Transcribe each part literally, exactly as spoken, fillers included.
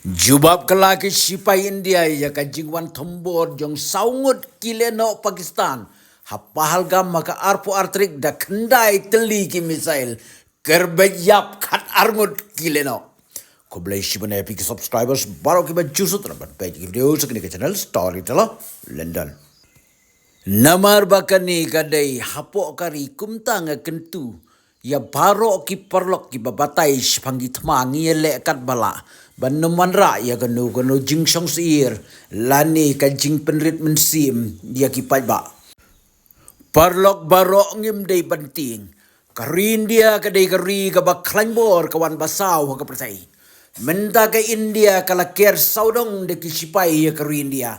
Jubab kylla ki shipai India ïa ka jingwan thombor jong saw ngut ki lehnoh Pakistan ha Pahalgam ha ka arphew ar tarik da khyndai tylli ki missile, kyrpad ïap khat ar ngut ki lehnoh. Khublei shibun ïa phi ki subscribers baroh kiba ju sngewtynnat ban peit ki video sha kane ka channel Storyteller London. Namar ba kane ka dei hapoh ka ri, kumta nga kyntu ïa baroh ki paralok kiba batai shaphang ki thma, ngi ïaleh katba lah ban ym wanrah ïa kano kano jingshong syier lane ka jingpynrit mynsiem ïa ki paidbah. Paralok baroh, ngim dei ban tieng, ka ri India ka dei ka ri kaba khlaiñ bor, ka wan ba saw ha ka pyrthei. Mynta ka India ka la ker sawdong da ki shipai ïa ka ri India.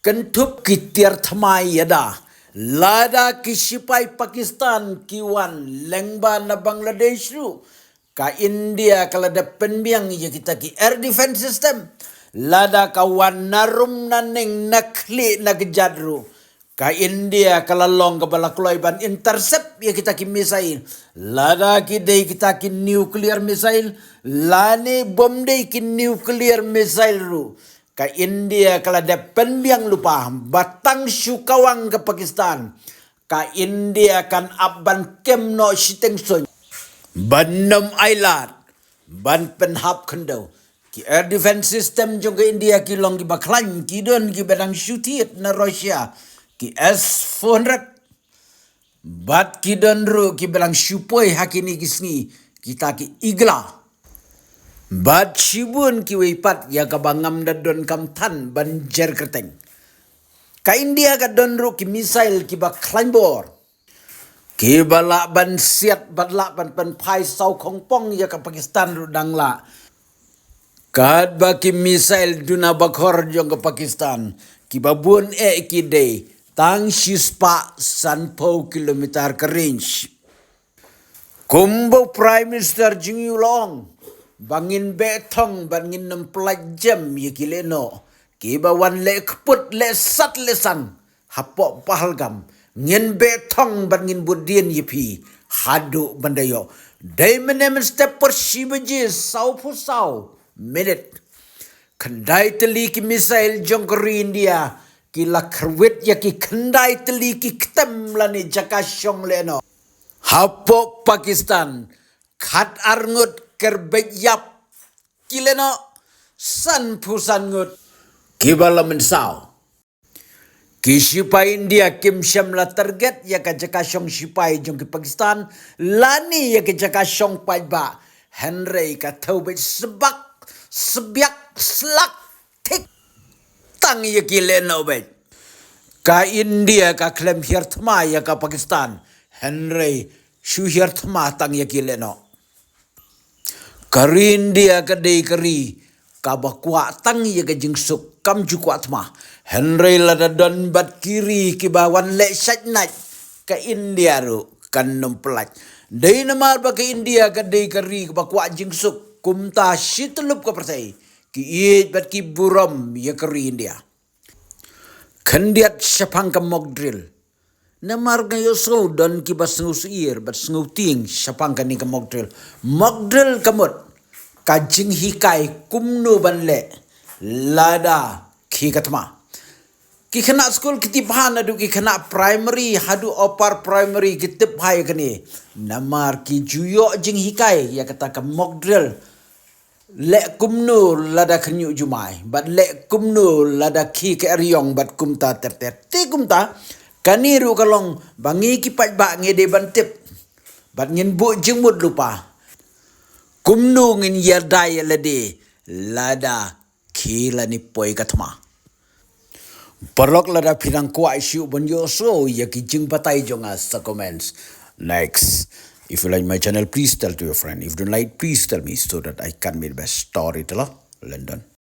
Kynthup ki tiar thma ïada. Lada ki shipai Pakistan ki wan lyngba na Bangladesh ruh, ka India ka la dep pynbiang ïa kita ki air defense system. Lada ka wan na rum, na ning, na khlieh, na kjat ruh, ka India ka la long kaba la kloi ban intercept ïa kita ki missile. Lada ki dei kita ki nuclear missile lane bym dei ki nuclear missile ruh, ka India ka la dep pynbiang lypa ba tang shu kawang ka Pakistan, ka India kan ap ban kem noh shiteng suiñ ban ym ailad ban pynhap khyndew. Ki air defense system jong ka India ki long kiba khlaiñ, ki don kiba dang shu thied na Russia, ki S four hundred. Bad ki don ruh kiba dang shu poi ha kine ki sngi, kita ki Igla. Bad shibun kiwei pat ïa kaba ngam da donkam than ban jer kyrteng. Ka India ka don ruh ki missile kiba khlaiñ bor, kiba lah ban siat bad lah ban pynphai saw khongpong ïa ka Pakistan ruh dang lah. Katba ki missile duna bakhor jong ka Pakistan, kiba bun eh ki dei tang shispah sanphew kilometer ka range. Kumba u Prime Minister jong ngi u la ong ba ngin beh thong bad ngin ym pyllait jem ïa ki lehnoh kiba wan leh kput, leh sat leh san hapoh Pahalgam. Ngin beh thong bad ngin bud dien ïa phi haduh ban da ïoh. Dei mynne mynstep por shi baje sawphew saw minit, khyndai tylli ki missile jong ka ri India ki la kyrwit ïa ki khyndai tylli ki ktem lane jaka shong lehnoh hapoh Pakistan. Khat ar ngut kyrpad ïap ki lehnoh, sanphew san ngut kiba la mynsaw. Ki shipai India kim shym la target ïa ka jaka shong shipai jong ki Pakistan lane ïa ka jaka shong paidbah. Hynrei ka thew beit sbak sbiak slak thik tang ïa ki lehnoh beit. Ka India ka khlem hiar thma ïa ka Pakistan, hynrei shu hiar thma tang ïa ki lehnoh. Ka ri India ka dei ka ri kaba kwah tang ïa ka jingsuk, kam ju kwah thma. Hynrei lada don bad ki ri kiba wan leh shaid naid, ka India ruh kan ym pyllait. Dei namar ba ka India ka dei ka ri kaba kwah jingsuk, kumta shi tyllup ka pyrthei ki ïeit bad ki burom ïa ka ri India. Khyndiat shaphang ka mock drill. Namar nga ïohsngew don kiba sngewsyier bad sngewtieng shaphang kane ka mock drill. Mock drill ka mut ka jinghikai kumno ban leh lada khie ka thma. Ki khynnah skul ki tip bha, naduh ki khynnah primary haduh upper primary ki tip bha ïa kane. Namar ki ju ïoh jinghikai ïa kata ka mock drill. Leh kumno lada khynñiuh jumai bad leh kumno lada khie ka eriong bad kumta ter ter. Te kumta kane ruh ka long ba ngi ki paidbah ngi dei ban tip bad ngin buh jingmut lypa kumno ngin ïada ïa lade lada khie lane poi ka thma. Paralok, lada phi nang kwah shuh ban ïohsngew ïa ki jingbatai jong nga sa comments. Next, if you like my channel, please tell to your friend. If you don't like, please tell me so that I can make best storyteller. London.